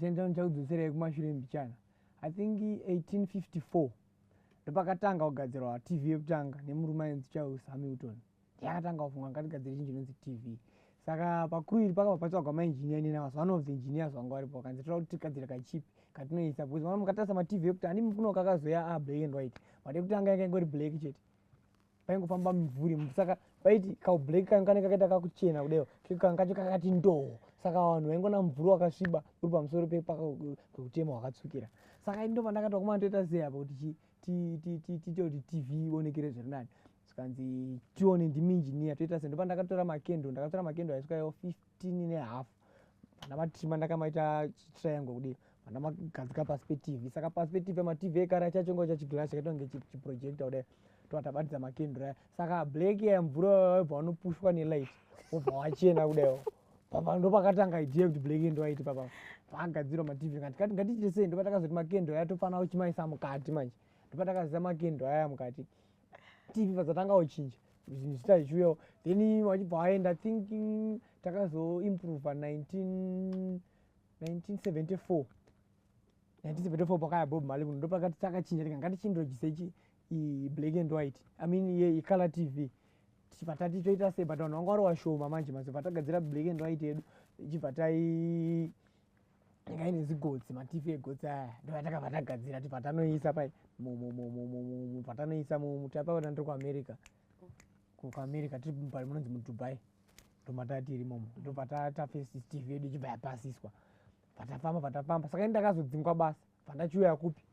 Ndichakudzoserai kumashure mbichana. I think 1854 ndopakatanga kugadzirwa TV yekutanga nemurume ainzi Charles Hamilton. Yakatanga kufunga, ngatigadzire chinhu chinonzi TV. Saka pakuru iri pakabva patsvagwa mainjiniya. Inini was one of the engineers vanga varipo. Vakanzi toda kuti tigadzire kachip katinoisa, because vana mukatarisa maTV ekuti handi kuno kakazoya a black and white, but yekutanga yanga ingori black chete, paingofamba mumvuri. Saka paiti kaublack kange kanenge kakaita kakuchena kudaiwo, kanga kacho kakati ndoo. Saka vanhu vaingona mumvuri wakasviba uri pamusoro pekutema wakatsvukira. Saka ndo pandakati, vakomana, toita sei apa kuti tiite kuti TV ionekere zviri nani? Zvikanzi tione, ndimi injiniya, toita sei? Ndopandakatora makendo, ndakatora makendo aisvikayo 15 nehalf, ndamatrima, ndakamaita chitriangle kudii, ndamagadzika pasi peTV. Saka pasi peTV, maTV ekare achachonga chachiglass chakaita kunge chiprojector kudai, tobva tabatidza makenduru aya. Saka black ya mvura waibva wanopushwa nelight, wobva wachena kudaiwo. Papa ndopakatanga idea yekuti black and white. Papa pakagadzirwa maTV, tikati ngatiite sei? Ndopatakazoti makendo aya tofanira kuchimaisa mukati manje. Ndopatakazisa makendo aya mukati, TV padzatanga kuchinja, zvinhu zvita zvichiuyawo. Then wachibva waenda, thinking takazoimprova 1974, 1974 pakaya Bob Marley kuno, ndopakati takachinja, tika ngatichindochise chi black and white, I mean icolor TV. Tichibva tati toita sei? But vanhu vanga vari washoma manje. Mazobva tagadzira black and white yedu, ichibva tai inga ine zigotsi, maTV egotsi aya. Ndovatakabva tagadzira, tibva tanoisa pai, bva tanoisa mutapa. Ndiri kuAmerica, kuAmerica tiri munonzi muDubai, ndomatati imomo. Ndobva tafesi TV yedu ichibva yapasiswa, bvatafamba, bvatafamba. Saka ini ndakazodzingwa basa, bva ndachiuya kupi,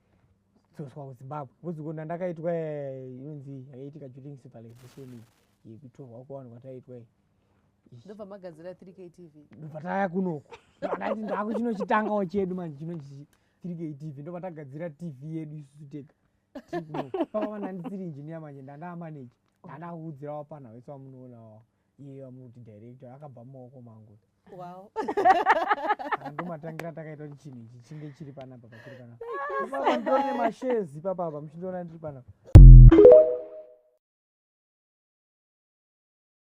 dzoswa kuZimbabwe, because ndandakaitwa inonzi yakaitika during civilization yekutorwa kwevanhu kwataitwa iyi. Ndobva magadzira 3K TV. Ndobva taya kunoku, ndati ndakuchinochitangawo chedu manje chinonzi 3K TV. Ndobva tagadzira TV yedu isusu tega tiri kunoku. Papa ndandisiri engineer manje, ndandaa manager, ndandakuudzirawo panha wese wamunoona iye wamuti director akabva mumaoko mangu. Saka ndomatangira takaita kuti chinhu ichi chinge chiri panapa, pachiri panapa. Papa nditori nemashares papapa, muchindiona ndiri panapa.